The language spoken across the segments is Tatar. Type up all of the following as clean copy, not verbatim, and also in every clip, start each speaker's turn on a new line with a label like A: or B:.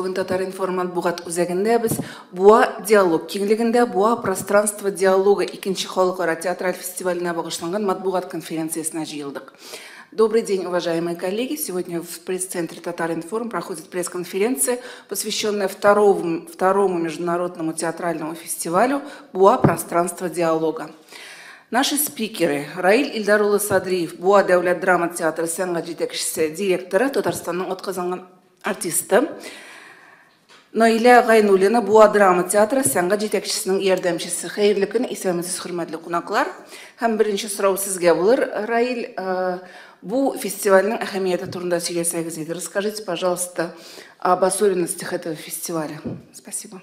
A: Бүген Татар-информ матбугат үзәгендә без Буа диалог киңлегендә Буа пространство диалога икенче халыкара театраль фестиваленә багышланган матбугат конференциясенә җыелдык. Добрый день, уважаемые коллеги. Сегодня в пресс-центре Татар-информ проходит пресс-конференция, посвященная второму международному театральному фестивалю «Буа. Пространство диалога». Наши спикеры: Раиль Ильдар улы Садриев, Буа дәүләт драма театры сәнгать җитәкчесе, директоры, Татарстанның атказанган артисты; Наилә Гайнуллина, Буа драма театры сәнгать җитәкчесенең ярдәмчесе. Хәерле көн, исәнмесез, хөрмәтле кунаклар. Һәм беренче сорау сезгә булыр, Раил. Бу фестивальнең әһәмияте турында сөйләсәгез иде. Расскажите, пожалуйста, об особенностях этого фестиваля. Спасибо.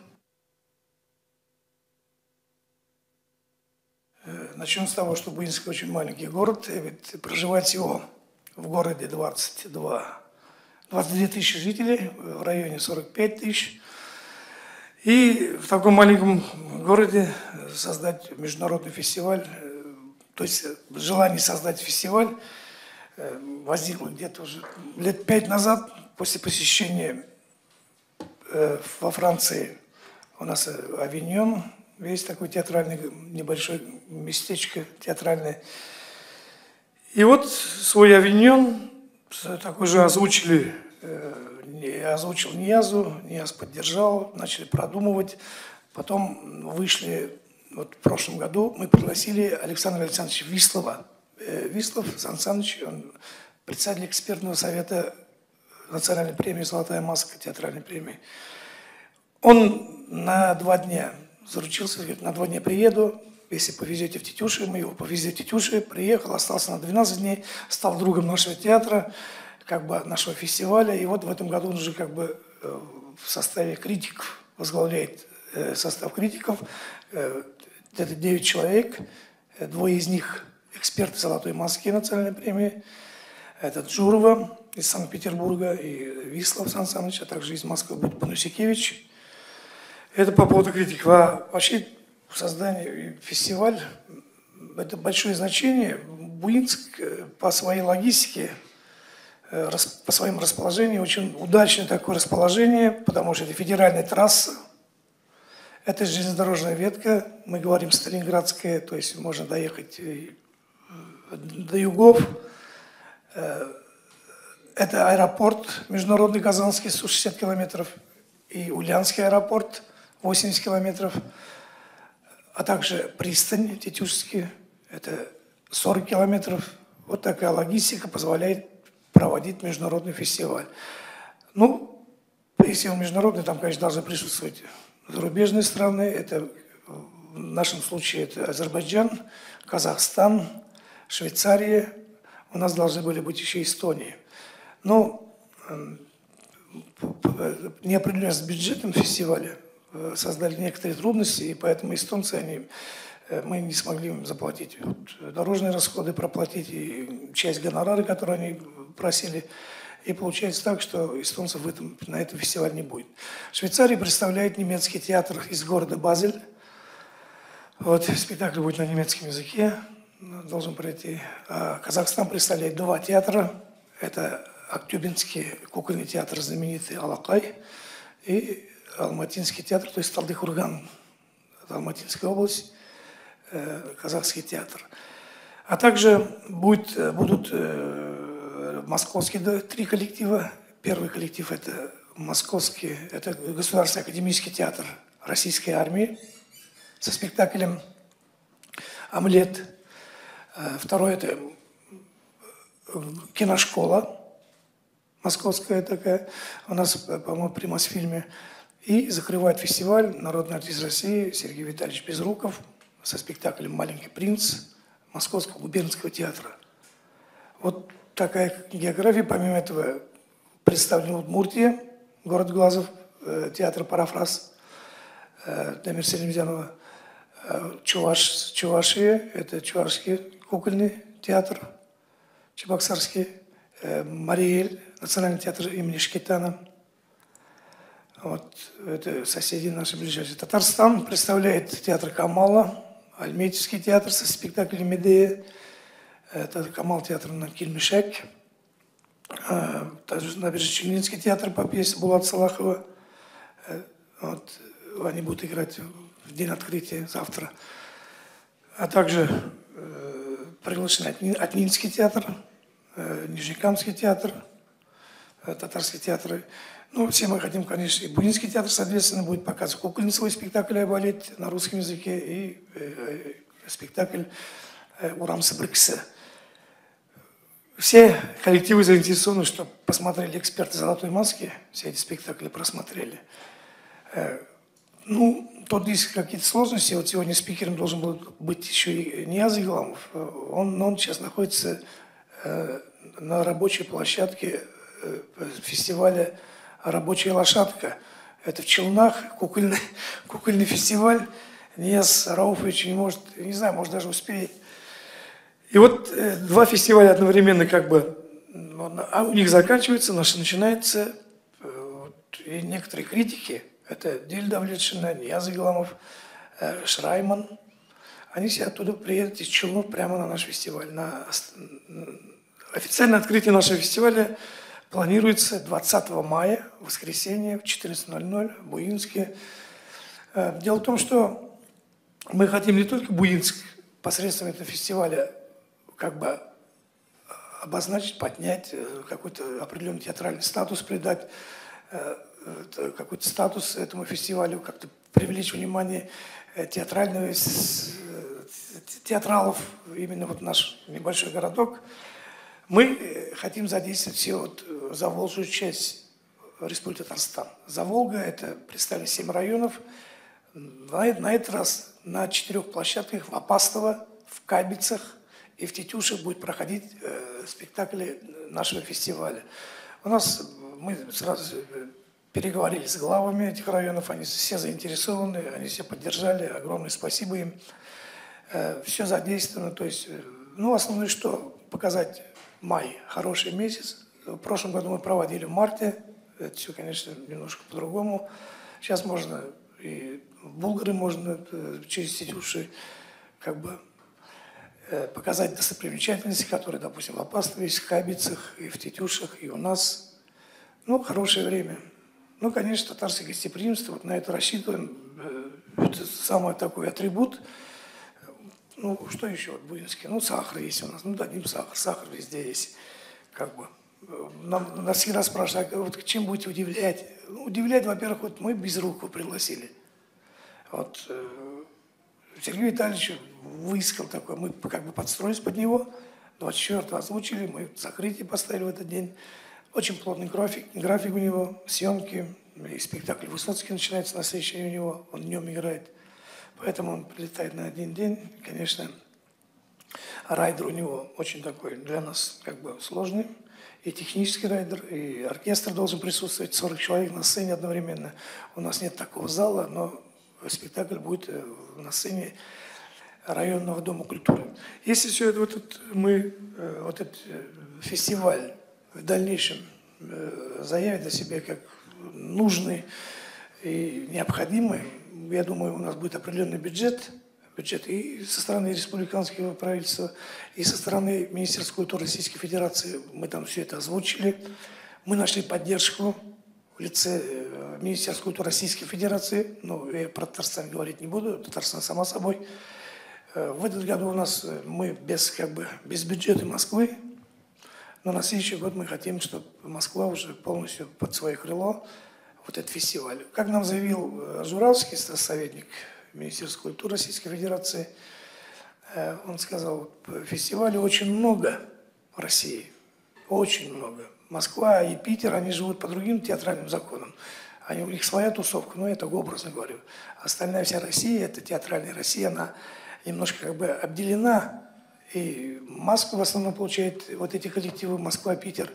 B: Начнем с того, что Буинск очень маленький город, и ведь проживает всего в городе 22 тысячи жителей, в районе 45 тысяч. И в таком маленьком городе создать международный фестиваль, то есть желание создать фестиваль возникло где-то уже лет 5 назад, после посещения во Франции у нас Авиньон, есть такой театральный небольшое местечко театральное. И вот свой Авиньон такой же озвучили, озвучил Ниязу, Нияз поддержал, начали продумывать. Потом вышли, вот в прошлом году мы пригласили Александра Александровича Вислова. Вислов Александр Александрович, он председатель экспертного совета Национальной премии «Золотая маска», театральной премии. Он на 2 дня заручился, говорит, на 2 дня приеду, если повезете в Тетюши, мы его повезли в Тетюши, приехал, остался на 12 дней, стал другом нашего театра, как бы нашего фестиваля, и вот в этом году он уже как бы в составе критиков, возглавляет состав критиков, это 9 человек, 2 из них эксперты «Золотой маски» национальной премии, это Джурова из Санкт-Петербурга и Вислов Сан Саныч, а также из Москвы будет Панусикевич. Это по поводу критиков. А вообще создание фестиваль – это большое значение. Буинск по своей логистике, по своему расположению, очень удачное такое расположение, потому что это федеральная трасса, это железнодорожная ветка, мы говорим Сталинградская, то есть можно доехать до югов. Это аэропорт международный Казанский, 160 километров, и Ульянский аэропорт, 80 километров, а также пристань Тетюшский, это 40 километров. Вот такая логистика позволяет проводить международный фестиваль. Ну, если он международный, там, конечно, должны присутствовать зарубежные страны. Это в нашем случае это Азербайджан, Казахстан, Швейцария. У нас должны были быть еще Эстония. Но неопределенность с бюджетом фестиваля создали некоторые трудности, и поэтому эстонцы, мы не смогли им заплатить. Вот, дорожные расходы проплатить, и часть гонорара, которую они просили. И получается так, что эстонцев на этом фестивале не будет. Швейцария представляет немецкий театр из города Базель. Вот, спектакль будет на немецком языке, должен пройти. А Казахстан представляет 2 театра. Это Актюбинский кукольный театр, знаменитый «Алакай», и Алматинский театр, то есть Талдыкурган, Алматинская область, казахский театр. А также будут московские 3 коллектива. Первый коллектив – это московский, это Государственный академический театр Российской армии со спектаклем «Омлет». Второй – это киношкола московская такая, у нас, по-моему, при Мосфильме. И закрывает фестиваль народный артист России Сергей Витальевич Безруков со спектаклем «Маленький принц» Московского губернского театра. Вот такая география. Помимо этого представлен Удмуртия, город Глазов, театр «Парафраз» Дамира Селимзянова, Чувашия, это Чувашский кукольный театр, Чебоксарский, Мариэль, Национальный театр имени Шкитана. Вот, это соседи наши ближайшие. Татарстан представляет театр Камала, Альметьевский театр со спектаклем «Медея», это Камал театр на Кильмешек, также Набережно-Челнинский театр по пьесе Булата Салахова, Вот, они будут играть в день открытия завтра. А также приглашены Атнинский театр, Нижнекамский театр, татарские театры. Ну, все мы хотим, конечно, и Буинский театр, соответственно, будет показывать кукольный свой спектакль «Айболит» на русском языке и спектакль «Урам себеркесе». Все коллективы заинтересованы, чтобы посмотрели эксперты «Золотой маски», все эти спектакли просмотрели. Ну, тут есть какие-то сложности. Вот сегодня спикером должен был быть еще и Нияз Игламов. Он сейчас находится на рабочей площадке фестиваля «Рабочая лошадка». Это в Челнах, кукольный фестиваль. Нияз Рауфович не может, не знаю, может даже успеет. И вот два фестиваля одновременно как бы, а у них заканчивается, наши начинается. И некоторые критики, это Диль Давлетшина, Нияз Игламов, Шрайман, они все оттуда приедут из Челнов прямо на наш фестиваль. На официальное открытие нашего фестиваля планируется 20 мая, в воскресенье, в 14:00 в Буинске. Дело в том, что мы хотим не только Буинск посредством этого фестиваля как бы обозначить, поднять, какой-то определенный театральный статус придать, какой-то статус этому фестивалю, как-то привлечь внимание театрального, театралов, именно вот наш небольшой городок. Мы хотим задействовать все вот заволжью часть Республики Татарстан. Заволга – это представили 7 районов. На этот раз на 4 площадках в Апастово, в Кабицах и в Тетюшах будет проходить спектакли нашего фестиваля. У нас мы сразу переговорили с главами этих районов, они все заинтересованы, они все поддержали, огромное спасибо им. Все задействовано, то есть, ну, основное что, показать май, хороший месяц. В прошлом году мы проводили в марте, это все, конечно, немножко по-другому. Сейчас можно и в Булгары можно через Тетюши как бы показать достопримечательности, которые, допустим, в Апастове есть, в Кабицах, и в Тетюшах, и у нас. Ну, хорошее время. Ну, конечно, татарское гостеприимство, вот на это рассчитываем. Это самый такой атрибут. Ну, что еще вот в Буинске? Ну, сахар есть у нас. Ну, дадим сахар. Сахар везде есть. Как бы. Нас всегда спрашивают, а вот чем будете удивлять? Ну, удивлять, во-первых, вот мы Безрукова пригласили. Вот Сергей Витальевич выискал такой, мы как бы подстроились под него. 24-го озвучили, мы закрытие поставили в этот день. Очень плотный график у него, съемки, и спектакль Высоцкий начинается на следующий день у него, он днем играет. Поэтому он прилетает на один день. Конечно, райдер у него очень такой для нас как бы сложный. И технический райдер, и оркестр должен присутствовать, 40 человек на сцене одновременно. У нас нет такого зала, но спектакль будет на сцене районного дома культуры. Если все это, вот этот, мы, вот этот фестиваль в дальнейшем заявит о себе как нужный и необходимый, я думаю, у нас будет определенный бюджет и со стороны республиканского правительства, и со стороны Министерства культуры Российской Федерации. Мы там все это озвучили. Мы нашли поддержку в лице Министерства культуры Российской Федерации. Ну, я про Татарстан говорить не буду, Татарстан сама собой. В этом году у нас мы без, как бы, без бюджета Москвы, но на следующий год мы хотим, чтобы Москва уже полностью под свое крыло вот этот фестиваль. Как нам заявил Журавский, советник Министерства культуры Российской Федерации, он сказал, фестивалей очень много в России, очень много. Москва и Питер, они живут по другим театральным законам. Они, у них своя тусовка, но я так образно говорю. Остальная вся Россия, это театральная Россия, она немножко как бы обделена. И Москва в основном получает вот эти коллективы, Москва, Питер,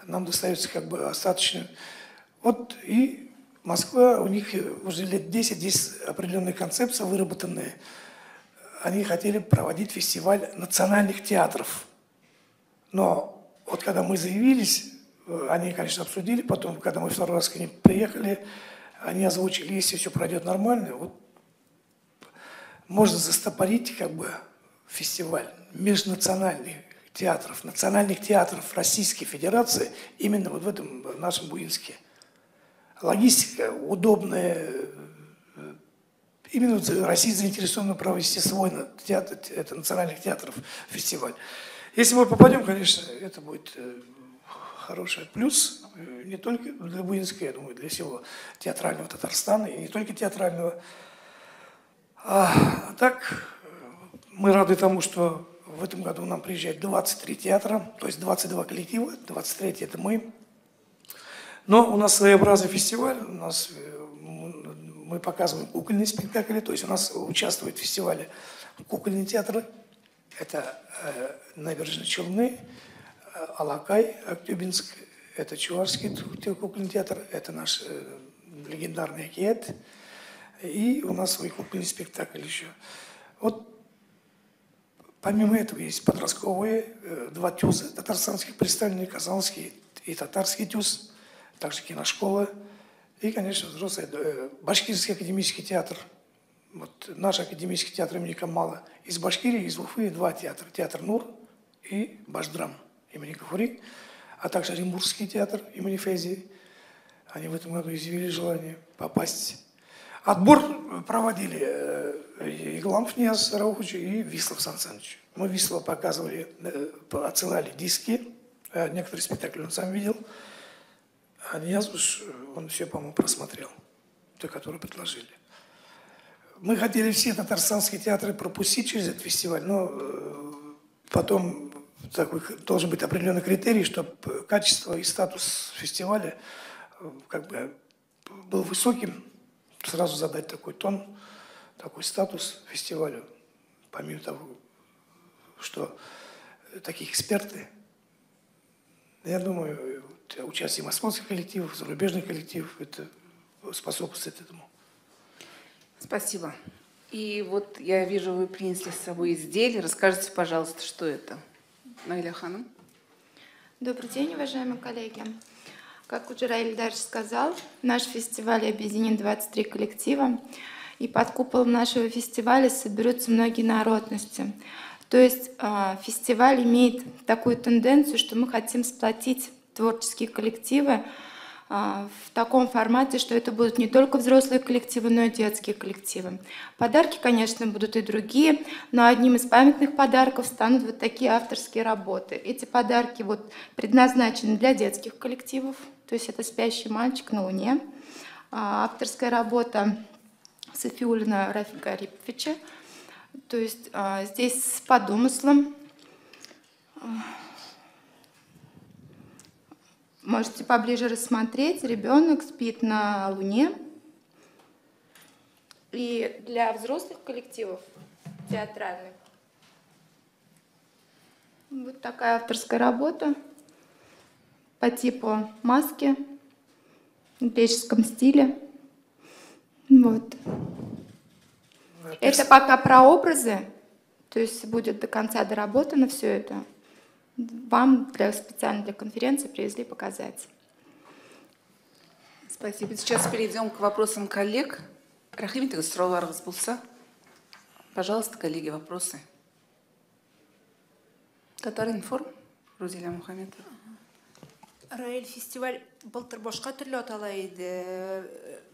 B: нам достается как бы остаточно. Вот и Москва, у них уже лет 10 здесь определенная концепция выработанная. Они хотели проводить фестиваль национальных театров. Но вот когда мы заявились, они, конечно, обсудили, потом, когда мы второй раз к ним приехали, они озвучили, если все пройдет нормально, вот можно застопорить как бы фестиваль межнациональных театров, национальных театров Российской Федерации именно вот в этом в нашем Буинске. Логистика удобная. Именно Россия заинтересована провести свой театр, это национальных театров фестиваль. Если мы попадем, конечно, это будет хороший плюс не только для Буинска, я думаю, для всего театрального Татарстана, и не только театрального. А так, мы рады тому, что в этом году нам приезжает 23 театра, то есть 22 коллектива, 23 это мы. Но у нас своеобразный фестиваль, у нас мы показываем кукольные спектакли, то есть у нас участвуют в фестивале кукольные театры, это Набережные Челны, Алакай, Актюбинск, это Чувашский кукольный театр, это наш легендарный Акиет, и у нас свой кукольный спектакль еще. Вот помимо этого есть подростковые, два тюза татарстанских представлены, казанский и татарский тюз, также киношкола. И, конечно, взрослый Башкирский академический театр. Вот наш академический театр имени Камала. Из Башкирии, из Уфы два театра. Театр Нур и Башдрам имени Гафури, а также Оренбургский театр имени Фези. Они в этом году изъявили желание попасть. Отбор проводили Игламов Нияз Раухович и Вислов Сан Саныч. Мы Вислова показывали, отсылали диски. Некоторые спектакли он сам видел. А Нияз уж, он все, по-моему, просмотрел, те, которые предложили. Мы хотели все татарстанские театры пропустить через этот фестиваль, но потом такой должен быть определенный критерий, чтобы качество и статус фестиваля как бы был высоким, сразу задать такой тон, такой статус фестивалю, помимо того, что такие эксперты, я думаю, участие московских коллективов, зарубежных коллективов, это способствует этому.
A: Спасибо. И вот я вижу, вы принесли с собой изделие. Расскажите, пожалуйста, что это? Наиля ханым.
C: Добрый день, уважаемые коллеги. Как уже Раиль Ильдарович сказал, наш фестиваль объединит 23 коллектива, и под куполом нашего фестиваля соберутся многие народности. То есть фестиваль имеет такую тенденцию, что мы хотим сплотить творческие коллективы в таком формате, что это будут не только взрослые коллективы, но и детские коллективы. Подарки, конечно, будут и другие, но одним из памятных подарков станут вот такие авторские работы. Эти подарки вот предназначены для детских коллективов, то есть это «Спящий мальчик на Луне», авторская работа Софиулина Рафика Ариповича. То есть здесь по домыслам. Можете поближе рассмотреть. Ребенок спит на Луне. И для взрослых коллективов театральных вот такая авторская работа по типу маски в греческом стиле. Вот. Это пока прообразы, то есть будет до конца доработано все это. Вам специально для конференции привезли показать.
A: Спасибо. Сейчас перейдем к вопросам коллег. Рәхим итегез, сорауларыгыз булса. Пожалуйста, коллеги, вопросы. Татар-информ, Рузиля Мухаметова.
D: Раиль, фестиваль былтыр башка төрле атала иде.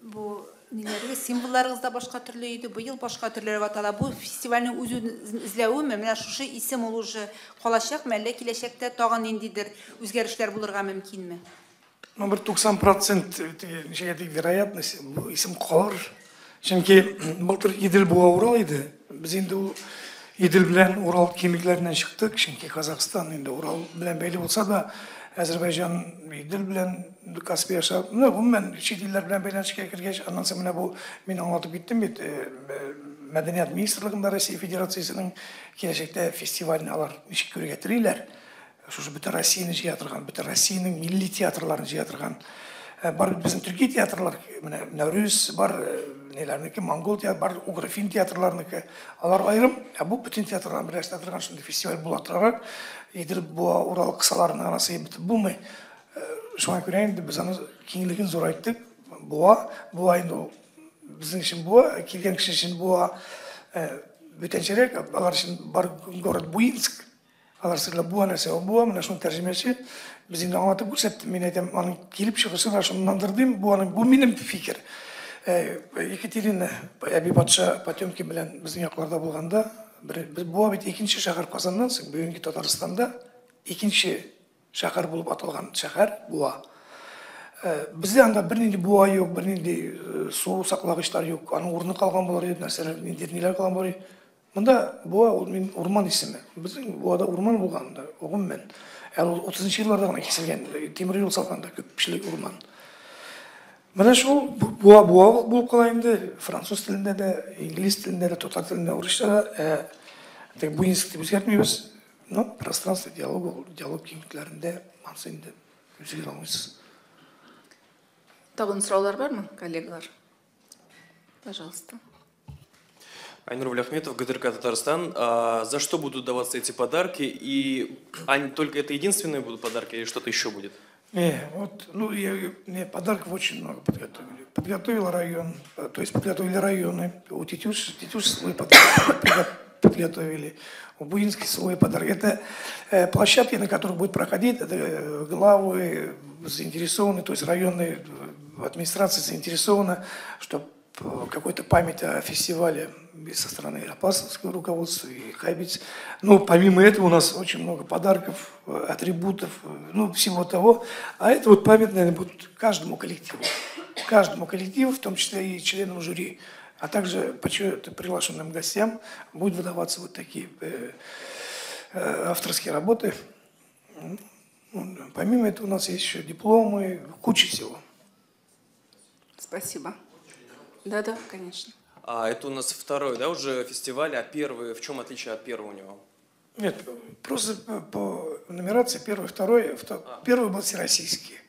D: Бу ниләрегез, символларыгыз да башка төрле иде. Быел башка төрлерәк атала. Бу фестивальнең үзен эзләвеме? Менә шушы исем ул уже калачакмы, әллә киләчәктә тагын ниндидер үзгәрешләр булырга мөмкинме?
B: Ну, бер 90% ничә вероятность бу исем калыр. Чөнки былтыр Идел Буа Урал иде. Без инде ул Идел белән Урал киңлекләреннән чыктык, чөнки Казахстан инде Урал белән бәйле булса да, Азербайҗан Идел белән Каспий аша, менә гомумән чит илләр белән бәйләнешкә кергәч, аннан соң менә бу мин аңлатып киттем бит, Мәдәният министрлыгында Россия Федерациясенең киләчәктә фестивальне алар ничек күрергә телиләр. Шушы бөтен Россияне җыя торган, бөтен Россиянең милли театрларын җыя торган. Бар бит безнең төрки театрлар, менә Нәүрүз бар, неләрнеке, монгол театр, бар угрофин театрларныкы. Алар аерым, ә бу бөтен театрларны берләштерә торган шундый фестиваль була торарак, Идел Буа Урал кысаларына гына сыеп бетеп булмый. Шуңа күрә инде без аны киңлеген зурайттык. Буа, Буа инде ул безнең өчен Буа, килгән кеше өчен Буа бүтәнчәрәк, алар өчен бар город Буинск. Алар сөйләп, Буа нәрсә ул? Буа менә шуның тәрҗемәсе. Без инде аңлатып күрсәттем. Мин әйтәм, аның килеп чыгышы да шуннандыр дим. Бу аның, бу минем фикер. Екатерина әби патша Потемкин белән безнең якларда булганда, бер, Буа бит икенче шәһәр Казаннан соң, бүгенге Татарстанда икенче шәһәр булып аталган шәһәр Буа. Бездә анда бернинди буа юк, бернинди су саклагычлар юк. Аның урыны калган булыр иде, нәрсәләр, ниндидер ниләр калган булыр иде. Монда Буа ул мин урман исеме. Безнең Буада урман булган да, гомумән. Әле ул 30 елларда гына киселгән, тимер юл салганда күпчелек урман. Менә шул Буа Буа булып кала инде француз телендә дә, инглиз телендә дә, татар телендә, урысча да. Теге Буинск дип үзгәртмибез. Но пространство диалога, ул диалог киңлекләрендә ансы инде үзегез аңлыйсыз.
A: Тагын сораулар бармы, коллегалар? Пожалуйста.
E: Айнур Валиахметов, ГТРК Татарстан. За что будут даваться эти подарки? И они только это единственные будут подарки или что-то еще будет?
B: Не, вот, ну, я, не, подарков очень много подготовили. Подготовил район, то есть подготовили районы. У Тетюш свой подарок подготовили. У Буинский свой подарок. Это площадки, на которых будет проходить, это главы заинтересованы, то есть районные администрации заинтересованы, чтобы какой-то память о фестивале со стороны Апасовского руководства и Кайбиц. Ну, помимо этого у нас очень много подарков, атрибутов, ну, всего того. А это вот память, наверное, будет каждому коллективу. Каждому коллективу, в том числе и членам жюри, а также приглашенным гостям будут выдаваться вот такие авторские работы. Ну, помимо этого у нас есть еще дипломы, куча всего.
A: Спасибо. Да-да, конечно.
E: А это у нас второй, да, уже фестиваль, а первый, в чем отличие от первого у него?
B: Нет, просто по нумерации первый, второй, первый был всероссийский,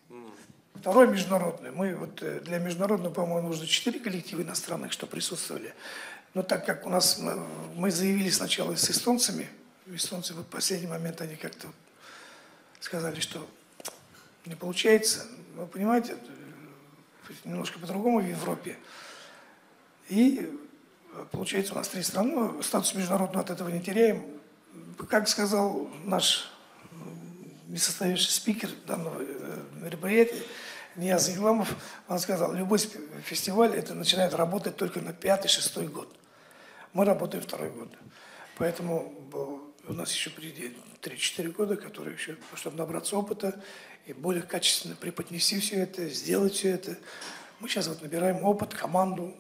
B: второй международный. Мы вот для международного, по-моему, нужно 4 коллектива иностранных, что присутствовали. Но так как у нас, мы заявили сначала с эстонцами, эстонцы вот в последний момент они как-то сказали, что не получается. Вы понимаете, немножко по-другому в Европе. И получается у нас 3 страны, ну, статус международного от этого не теряем. Как сказал наш несостоявшийся спикер данного мероприятия, Нияз Игламов, он сказал, любой фестиваль это начинает работать только на 5-6 год. Мы работаем 2-й год. Поэтому у нас еще впереди 3-4 года, которые еще, чтобы набраться опыта и более качественно преподнести все это, сделать все это. Мы сейчас вот набираем опыт, команду,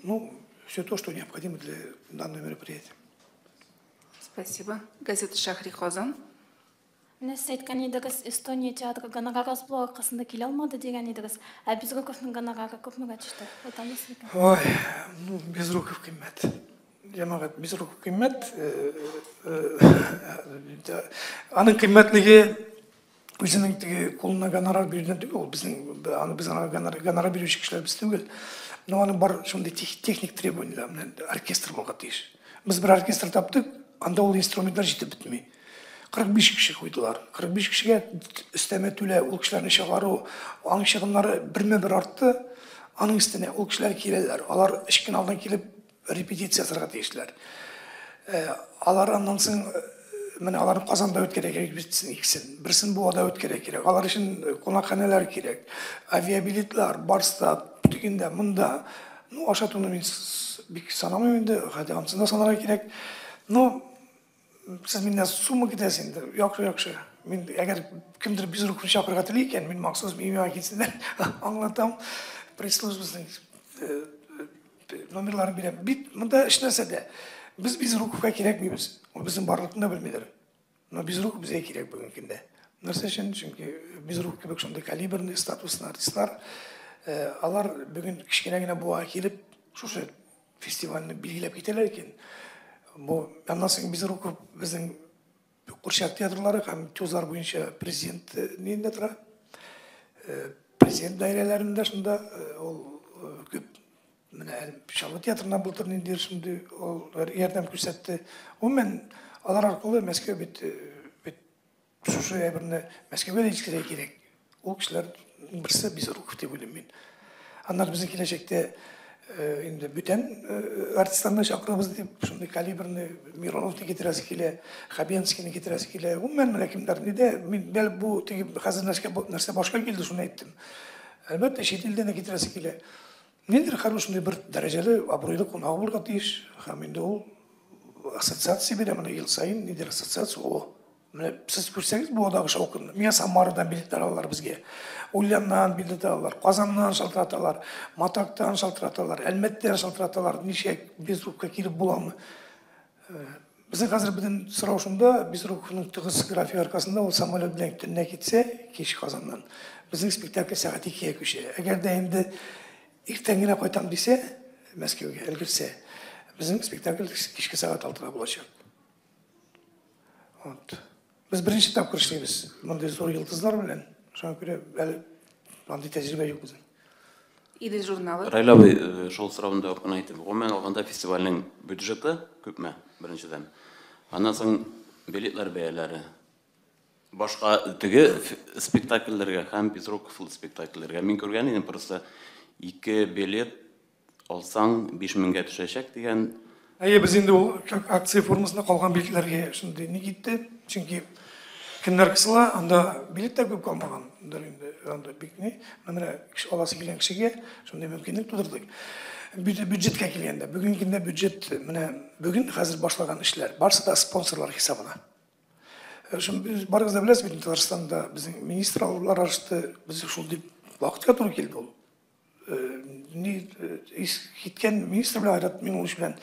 B: ну, все то, что необходимо для данного мероприятия.
A: Спасибо. Газета «Шахри Казан».
F: Менә сез әйткән идегез, Эстония театры гонорар аз булу аркасында килә алмады дигән идегез. Ә Безруковның гонорары күпмегә төште? Әйтә алмассыз микән?
B: Ой, ну, Безруков кыйммәт. Җәмәгать, Безруков кыйммәт. Аның кыйммәтлеге үзенең теге кулына гонорар бирүдән түгел, ул безнең, аны без аңа гонорар бирүче кешеләр без түгел. Но аның бар шундый техник требованияләр, менә оркестр булырга тиеш. Без бер оркестр таптык, анда ул инструментлар җитеп бетми. 45 кеше куйдылар. 45 кешегә өстәмә түләү, ул кешеләрне чыгару, аның чыгымнары бермә-бер артты. Аның өстенә ул кешеләр киләләр. Алар өч көн алдан килеп репетиция ясарга тиешләр. Алар аннан соң, менә аларны Казанда үткәрергә кирәк бит икесен. Берсен Буада үткәрергә кирәк. Алар өчен кунакханәләр кирәк. Авиабилетлар, барса, тегендә, монда. Ну, ашатуны мин бик санамыйм инде, хәтта анысын да санарга кирәк. Ну, сез миннән сумма көтәсез инде. Яхшы, яхшы. Мин әгәр кемдер Безруковны чакырырга тели икән, мин махсус миңа килсеннәр, аңлатам. Пресс-службасының номерларын бирәм. Бит монда эш нәрсәдә? Без Безруковка кирәкмибез. Ул безнең барлыкны да белмиләр. Но Безруков безгә кирәк бүгенге көндә. Нәрсә өчен? Чөнки Безруков кебек шундый калибрлы, статуслы артистлар, алар бүген кечкенә генә Буага килеп, шушы фестивальне билгеләп китәләр икән. Бу аннан соң Безруков безнең курчак театрлары һәм ТЮЗлар буенча президент нинде тора. Президент даирәләрендә шунда ул күп менә Чаллы театрына былтыр ниндидер шундый ул ярдәм күрсәтте. Гомумән, алар аркылы Мәскәү бит шушы әйберне Мәскәүгә дә җиткерергә кирәк. Ул кешеләр берсе Безруков дип уйлыйм мин. Аннары безнең киләчәктә Инде бүтән артистларны чакырабыз дип, шундый калибрны Мироновны китерәсе килә, Хабенскийны китерәсе килә. Гомумән, менә кемнәрне дә, мин бәл бу теге хәзер нәрсә башка килде, шуны әйттем. Әлбәттә, чит илдән дә китерәсе килә. Ниндидер һәрбер шундый бер дәрәҗәле, абруйлы кунагы булырга тиеш. Һәм инде ул ассоциация бирә, менә ел саен ниндидер ассоциация, о. Менә сез күрсәгез бу адагы шаукымны. Миңа Самарадан билетлар алалар безгә. Ульяннан билет алалар, Казаннан шалтыраталар, Матактан шалтыраталар, Әлмәттән шалтыраталар. Ничә Безруковка килеп буламы? Безнең хәзер бөтен сорау шунда, Безруковның тыгыз график аркасында ул самолет белән төнлә китсә, кич Казаннан. Безнең спектакль сәгать 2-гә күчә. Әгәр дә инде иртән генә кайтам дисә, Мәскәүгә өлгерсә, безнең спектакль кичке сәгать 6-да булачак. Вот. Без беренче тапкыр эшлибез мондый зур йолдызлар белән. Шуңа күрә әле андый тәҗрибә юк безнең.
A: Идел журналы.
G: Раил абый, шул сорауны да гына әйтеп, гомумән алганда фестивальнең бюджеты күпме, беренчедән. Аннан соң билетлар бәяләре. Башка теге спектакльләргә һәм Безруковлы спектакльләргә мин күргән идем, просто 2 билет алсаң 5000-гә төшәчәк дигән.
B: Әйе, без инде ул как акция формасында калган билетләргә шундый ни китте. Чөнки көннәр кысыла, анда билет тә күп калмаган. Инде анда бик ни, менә кеше аласы килгән кешегә шундый мөмкинлек тудырдык. Бюджетка килгәндә, бүгенге көндә бюджет, менә бүген хәзер башлаган эшләр, барысы да спонсорлар хисабына. Шуны барыгыз да беләсез бит, Татарстанда безнең министр алар ачты, без шул дип вакытка туры килде ул. Ни киткән министр белән Айрат Минуллович белән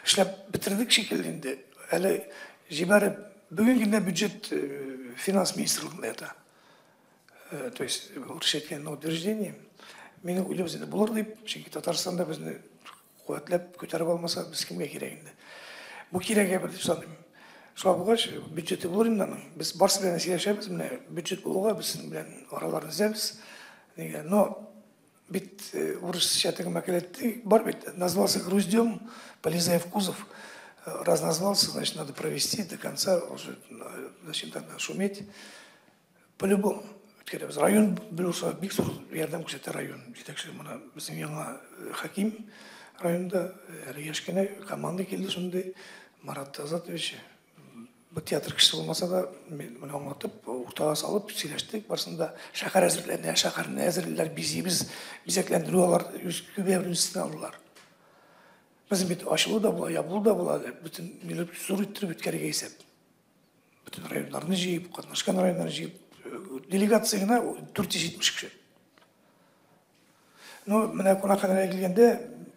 B: эшләп бетердек шикелле инде. Әле җибәреп, бүгенге көндә бюджет финанс министрлыгында ята. То есть, урысча әйткәндә, утверждение. Минем уйлыйбыз инде булыр дип, чөнки Татарстанда безне куәтләп күтәреп алмаса, без кемгә кирәк инде. Бу кирәк әйбер дип саныйм. Шулай булгач, бюджеты булыр инде аның. Без барысы белән сөйләшәбез, менә бюджет булуга без сезнең белән араларны өзәбез. Нигә? Но бит урысча теге мәкалә бар бит, назвался груздем, полезая в кузов, раз назвался, значит, надо провести до конца, уже зачем тогда шуметь. По-любому. Үткәрәбез. Район булса, бик зур ярдәм күрсәтә район. Җитәкче менә безнең яңа хаким районда, әле яшь кенә команда килде шундый, Марат Азатович. Бу театр кешесе булмаса да, мин моны аңлатып, уртага салып сөйләштек. Барысында шәһәр әзерләнә, шәһәрне әзерлиләр, бизибез, бизәкләндерү алар үз күбәберен өстенә алдылар. Безнең бит ачылу да була, ябылу да була, бөтен ниләр зур иттереп үткәрергә исәп. Бөтен районнарны җыеп, катнашкан районнарны җыеп, делегация генә 470 кеше. Ну, менә кунакханәгә килгәндә,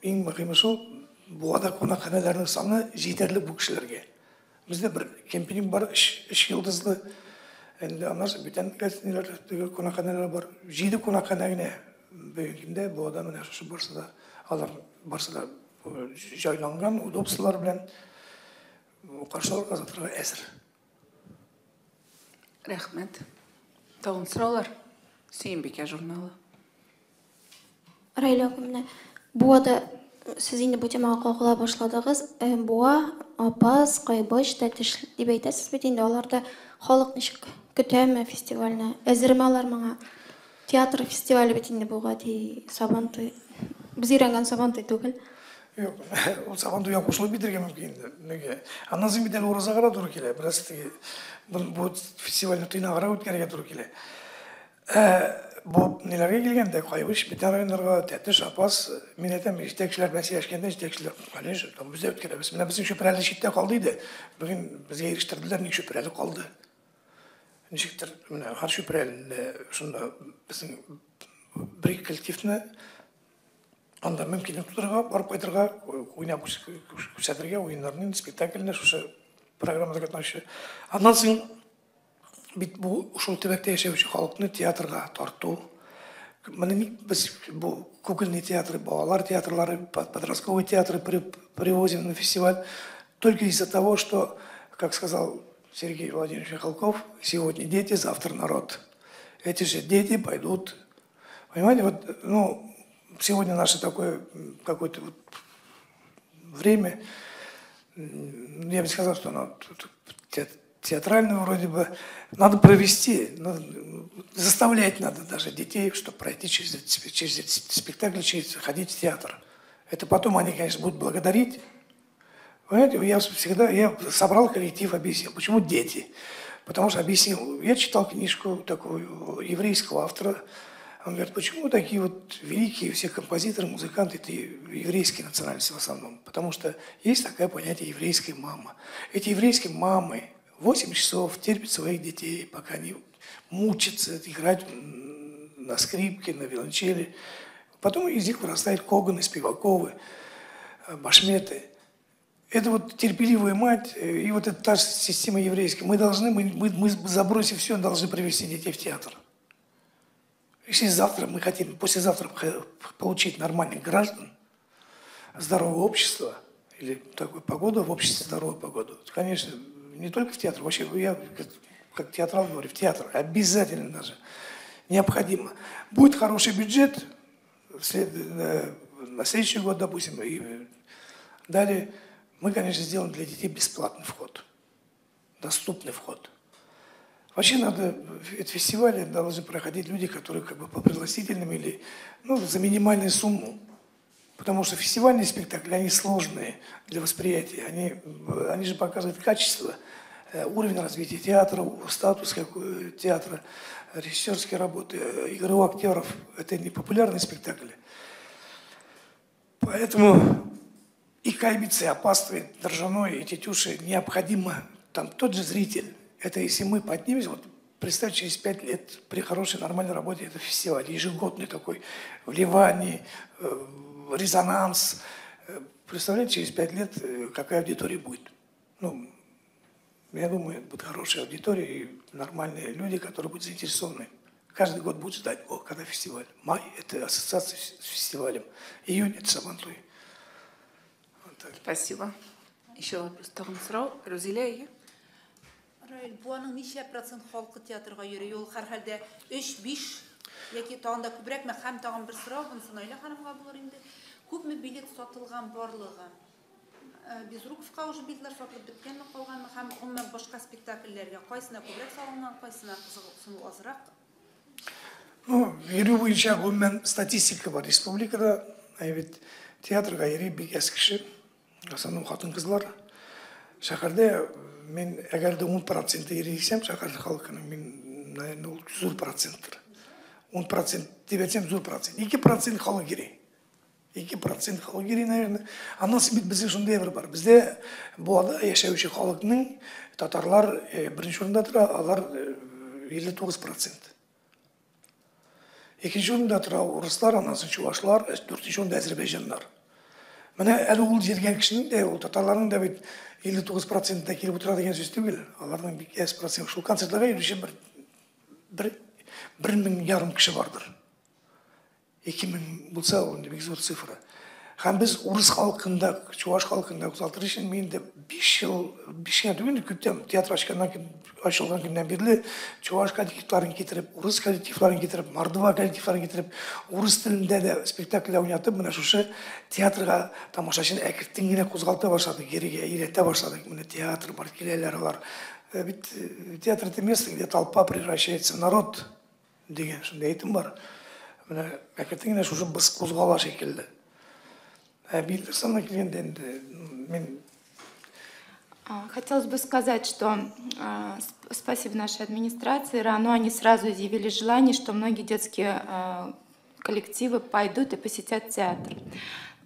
B: иң мөһиме шул, Буада кунакханәләрнең саны җитәрлек бу кешеләргә. Бездә бер кемпинг бар, өч йолдызлы. Инде аннан соң бүтән ниләр, кунакханәләр бар. 7 кунакханә генә бүгенге көндә Буада менә шушы барысы да, алар барысы да җайланган, удобстволар белән каршы алырга, озатырга әзер.
A: Рәхмәт. Тагын сораулар? Сөембикә журналы.
H: Раил абый, менә Буада сез инде бу темага кагыла башладыгыз. Буа, Апас, Кайбыч, Тәтеш дип әйтәсез бит инде, аларда халык ничек көтәме фестивальне? Әзерме алар моңа? Театр фестивале бит инде бу гади Сабантуй. Без өйрәнгән Сабантуй түгел.
B: Юк, ул Сабантуйга кушылып китәргә мөмкин инде. Нигә? Аннан соң бит әле уразага да туры килә. Бераз теге бу фестивальне тыйнаграк үткәрергә туры килә. Бу ниләргә килгәндә, Кайбыч, бүтән районнарга, Тәтеш, Апас, мин әйтәм, җитәкчеләр белән сөйләшкәндә, җитәкчеләр, конечно, там без дә үткәрәбез. Менә безнең Чүпрәле читтә калды иде. Бүген безгә ирештерделәр, ник Чүпрәле калды? Ничектер, менә һәр Чүпрәленә шунда безнең бер коллективны анда мөмкинлек тудырырга, барып кайтырга, уйнап күрсәтергә, уеннарны, спектакльне, шушы программада катнашучы. Аннан соң бит бу шул төбәктә яшәүче халыкны театрга тарту. Менә ник без бу кукольный театры, балалар театрлары, подростковый театры привозим на фестиваль только из-за того, что, как сказал Сергей Владимирович Михалков, сегодня дети, завтра народ. Эти же дети пойдут. Понимаете, вот, ну, сегодня наше такое какое-то вот время, я бы сказал, что оно театральное вроде бы, надо провести, надо, заставлять надо даже детей, чтобы пройти через этот спектакль, через, ходить в театр. Это потом они, конечно, будут благодарить. Понимаете, я всегда, я собрал коллектив, объяснил, почему дети. Потому что объяснил, я читал книжку такую еврейского автора. Он говорит, почему такие вот великие все композиторы, музыканты, это еврейские национальности в основном. Потому что есть такое понятие еврейская мама. Эти еврейские мамы 8 часов терпят своих детей, пока они мучатся играть на скрипке, на виолончели. Потом из них вырастают Коганы, Спиваковы, Башметы. Это вот терпеливая мать, и вот это та же система еврейская. Мы должны, мы забросив все, должны привести детей в театр. Если завтра мы хотим, послезавтра получить нормальных граждан, здоровое общество, или такую погоду в обществе, здоровую погоду, то, конечно, не только в театр, вообще я как театрал говорю, в театр обязательно даже необходимо. Будет хороший бюджет на следующий год, допустим, и далее мы, конечно, сделаем для детей бесплатный вход, доступный вход. Вообще надо, эти фестивали должны проходить люди, которые как бы по пригласительным или, ну, за минимальную сумму. Потому что фестивальные спектакли, они сложные для восприятия. Они же показывают качество, уровень развития театра, статус театра, режиссерские работы, игру актеров. Это не популярные спектакли. Поэтому и Кайбицы, и Апасты, и Дрожжаной, и Тетюши необходимо. Там тот же зритель. Это если мы поднимемся, вот представь, через 5 лет при хорошей, нормальной работе это фестиваль, ежегодный такой, вливание, резонанс. Представляете, через 5 лет какая аудитория будет? Ну, я думаю, будет хорошая аудитория и нормальные люди, которые будут заинтересованы. Каждый год будут ждать, о, когда фестиваль. Май – это ассоциация с фестивалем. Июнь – это Сабантуй. Вот так.
A: Спасибо. Еще вопрос. Сорау. Рузиля.
D: Раил, Буаның ничә процент халкы театрга йөри? Ул һәрхәлдә 3-5 яки тагын да күбрәкме? Һәм тагын бер сорау, бунысын Наилә ханымга булыр инде. Күпме билет сатылган барлыгы? Безруковка уже билетлар сатылып беткәнме, калганмы? Һәм гомумән башка спектакльләргә кайсына күбрәк салынган, кайсына кызыксыну азрак?
B: Ну, йөрү буенча гомумән статистика бар республикада. Бит театрга йөри бик әз кеше, в основном хатын-кызлар. Шәһәрдә мин әгәр дә 10% йөри дисәм, шәһәр халкының, мин, наверное, ул зур проценттыр. 10% дип әйтсәм, зур процент. 2% халык йөри. 2% халык йөри, наверное. Аннан соң бит безнең шундый әйбер бар. Бездә Буада яшәүче халыкның татарлар беренче урында тора, алар 59%. Икенче урында тора урыслар, аннан соң чувашлар, дүртенче урында азербайҗаннар. Менә әле ул йөргән кешенең дә, ул татарларның да бит 59% килеп утыра дигән сүз түгел. Аларның бик әз процент. Шул концертларга йөрүче бер 1,5 мең кеше бардыр. 2000 булса, ул инде бик зур цифра. Һәм без урыс халкында, чуваш халкында кузгалтыр өчен мин инде 5 ел, 5 генә түгел, күптән театр ачканнан ачылган көннән бирле чуваш коллективларын китереп, урыс коллективларын китереп, мордва коллективларын китереп, урыс телендә дә спектакльләр уйнатып, менә шушы театрга тамашачыны әкрен генә кузгалта башладык, йөрергә өйрәтә башладык. Менә театр бар, киләләр алар. Бит театр это место, где толпа превращается в народ дигән шундый әйтем бар. Менә әкрен генә шушы без кузгала шикелле. Ә билетлар санына килгәндә инде мин
C: Хотелось бы сказать, что спасибо нашей администрации, РАНО, они сразу изъявили желание, что многие детские коллективы пойдут и посетят театр.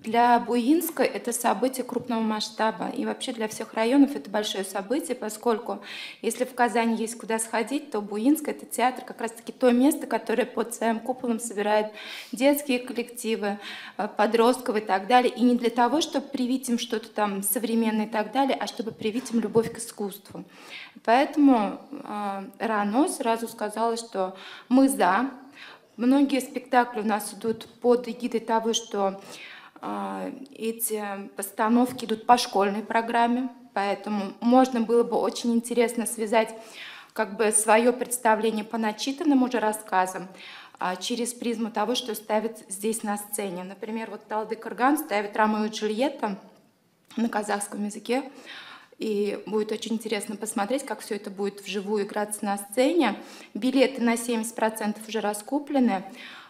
C: Для Буинска это событие крупного масштаба, и вообще для всех районов это большое событие, поскольку если в Казани есть куда сходить, то Буинск — это театр, как раз-таки то место, которое под своим куполом собирает детские коллективы, подростков и так далее. И не для того, чтобы привить им что-то там современное и так далее, а чтобы привить им любовь к искусству. Поэтому РАНО сразу сказала, что мы за. Многие спектакли у нас идут под эгидой того, что эти постановки идут по школьной программе, поэтому можно было бы очень интересно связать как бы свое представление по начитанным уже рассказам через призму того, что ставят здесь на сцене. Например, вот Талдыкорган ставит «Ромео и Джульетта» на казахском языке, и будет очень интересно посмотреть, как все это будет вживую играться на сцене. Билеты на 70% уже раскуплены.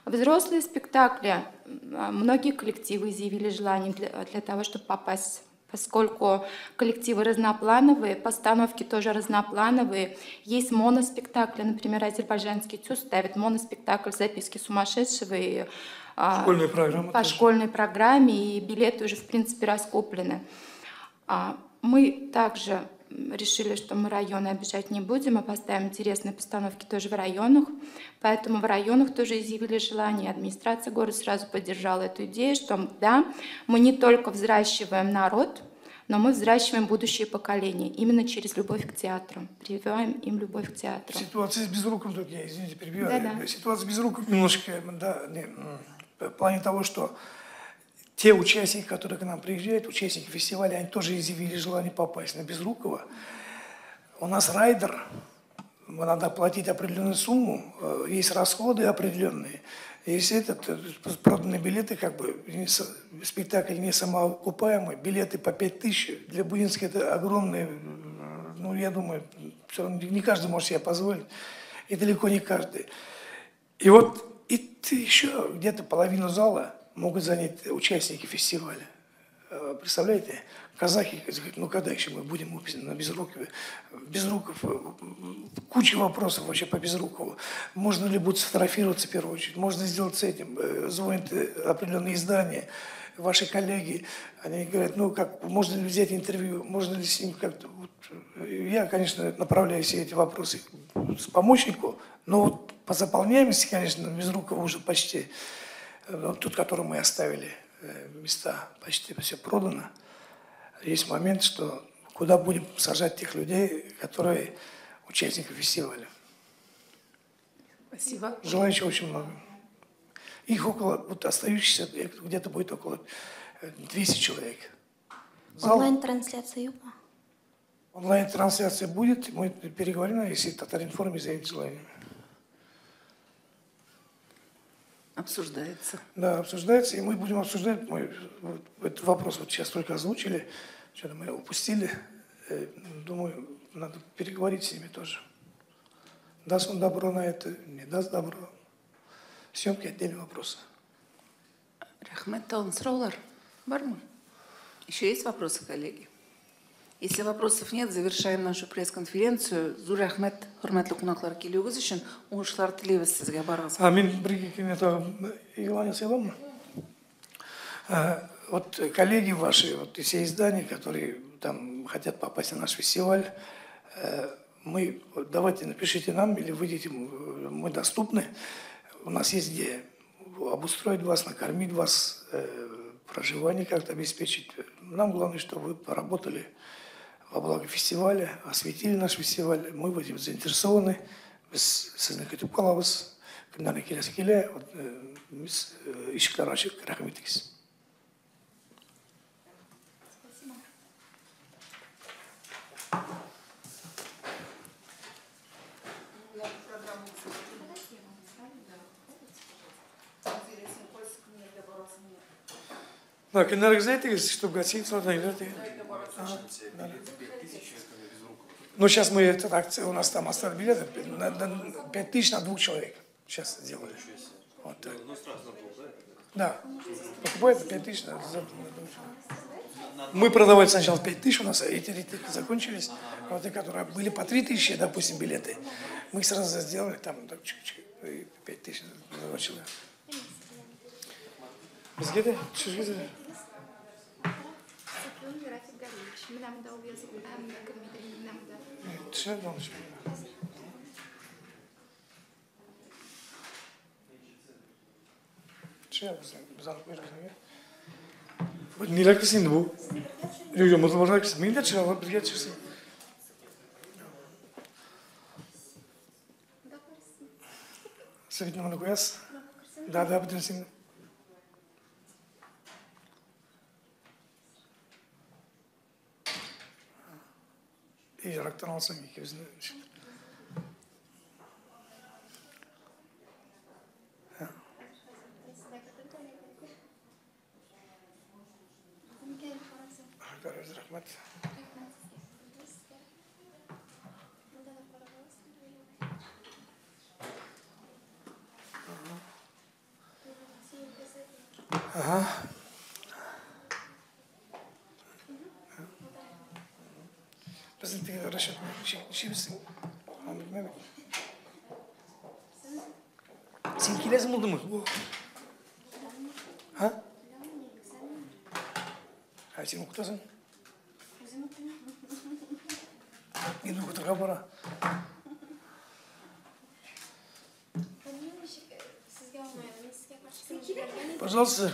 C: Взрослые спектакли, многие коллективы изъявили желание для того, чтобы попасть, поскольку коллективы разноплановые, постановки тоже разноплановые. Есть моноспектакли, например, азербайджанский ТЮЗ ставит моноспектакль «Записки сумасшедшего» и,
B: школьная программа
C: по
B: тоже.
C: Школьной программе, и билеты уже, в принципе, раскуплены. Мы также решили, что мы районы обижать не будем, а поставим интересные постановки тоже в районах. Поэтому в районах тоже изъявили желание. Администрация города сразу поддержала эту идею, что да, мы не только взращиваем народ, но мы взращиваем будущее поколение именно через любовь к театру. Прививаем им любовь к театру.
B: Ситуация с Безруковым, только я, извините, перебиваю.
C: Да-да.
B: Ситуация с Безруковым немножко, да, не, в плане того, что те участники, которые к нам приезжают, участники фестиваля, они тоже изъявили желание попасть на Безрукова. У нас райдер, надо платить определенную сумму, есть расходы определенные. Если этот, проданные билеты, как бы, спектакль не самоокупаемый, билеты по 5000, для Буинска это огромные, ну, я думаю, все равно не каждый может себе позволить, и далеко не каждый. И вот и еще где-то половину зала могут занять участники фестиваля. Представляете, казахи говорят, ну когда еще мы будем на Безрукове? Безруков, куча вопросов вообще по Безрукову. Можно ли будет сфотографироваться в первую очередь? Можно сделать с этим? Звонят определенные издания, ваши коллеги, они говорят, ну как, можно ли взять интервью, можно ли с ним как-то... Вот, я, конечно, направляю все эти вопросы с помощнику, но вот по заполняемости, конечно, Безрукова уже почти... Тот, который мы оставили места, почти все продано. Есть момент, что куда будем сажать тех людей, которые участники фестиваля.
A: Спасибо.
B: Желающих очень много. Их около, вот остающихся где-то будет около 200 человек.
H: Онлайн-трансляция.
B: Онлайн-трансляция будет, мы переговорим, если Татаринформ изъявит желание.
A: Обсуждается.
B: Да, обсуждается, и мы будем обсуждать. Мы вот этот вопрос вот сейчас только озвучили, что-то мы упустили. Думаю, надо переговорить с ними тоже. Даст он добро на это, не даст добро. Съемки отдельный вопрос.
A: Рәхмәт, тагын сораулар бармы? Еще есть вопросы, коллеги? Если вопросов нет, завершаем нашу пресс-конференцию. Зур рәхмәт, хөрмәтле кунаклар, килүегез өчен. Уңышлар телибез сезгә барыгызга.
B: Мин бер генә игълан ясый аламмы? Вот коллеги ваши, вот и все издания, которые там хотят попасть на наш фестиваль, мы, давайте напишите нам или выйдите, мы доступны. У нас есть где обустроить вас, накормить вас, проживание как-то обеспечить. Нам главное, чтобы вы поработали во благо фестиваля, осветили наш фестиваль. Мы в этом заинтересованы. Без сезне көтеп калабыз. Кемнәрнең киләсе килә, без ишекләр ачык, рәхим итегез.
C: Спасибо.
B: Да, кемнәрегезне әйтегез, чтобы гостиницалардан килер. Ну, сейчас мы, эта акция, у нас там оставили билеты, 5000 на 2 человек сейчас сделали. Вот так. Да, покупают 5000 на 2 человека. Мы продавали сначала 5000, у нас эти билеты закончились, вот те, которые были по 3000, допустим, билеты, мы их сразу сделали, там, 5000 на 2 человека. Безгә дә, төшергә дә. Ниләр кылсын инде бу? Юк, юк, музыкалар кылсын. Мин дә төшерә, бергә төшерсен. Сез бит моны куясыз? Да, да, бөтенесен. Ерактан алсаң икебезне. Рәхмәт. Безнең теге расчет ничек Аны белмәм. Син киләсең булдымы? Ха? Ә син укытасың?
F: Үзем укыйм.
B: Мин укытырга бара. Пожалуйста.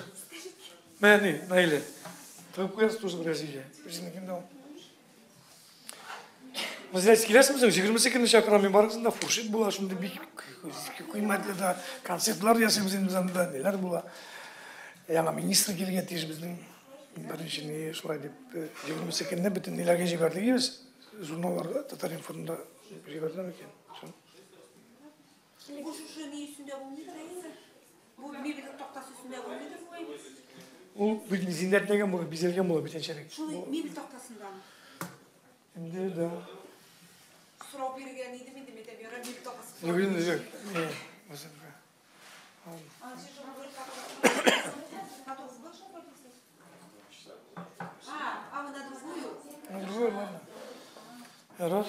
B: Менә, Наиля. Тыгып куярсыз тоже бераз өйгә. Үзеңнекендә ул. Мәсәлән, киләсеңме соң? 20 көнне чакырам мин барыгызны да, фуршет була, шундый бик кыйммәтле дә концертлар ясыйбыз инде без анда, ниләр була. Яңа министр килергә тиеш безнең. Беренче ни шулай дип 20 көнне бөтен ниләргә җибәрдек без. Журналларга, Татар-информда җибәрделәр микән?
D: Бу шушы ни өстендә булмыйдыр, әйеме? Бу мебель тактасы өстендә булмыйдыр бу әйбер?
B: Ул бит зиннәтләгән була, бизәлгән була бүтәнчәрәк.
D: Шул мебель тактасындамы?
B: Инде да.
D: Сорау биргән идем инде, мин әйтәм, ярар, мебель тактасы.
B: Юк инде, юк.
D: А, вы на другую?
B: На другую, ладно. Ярар.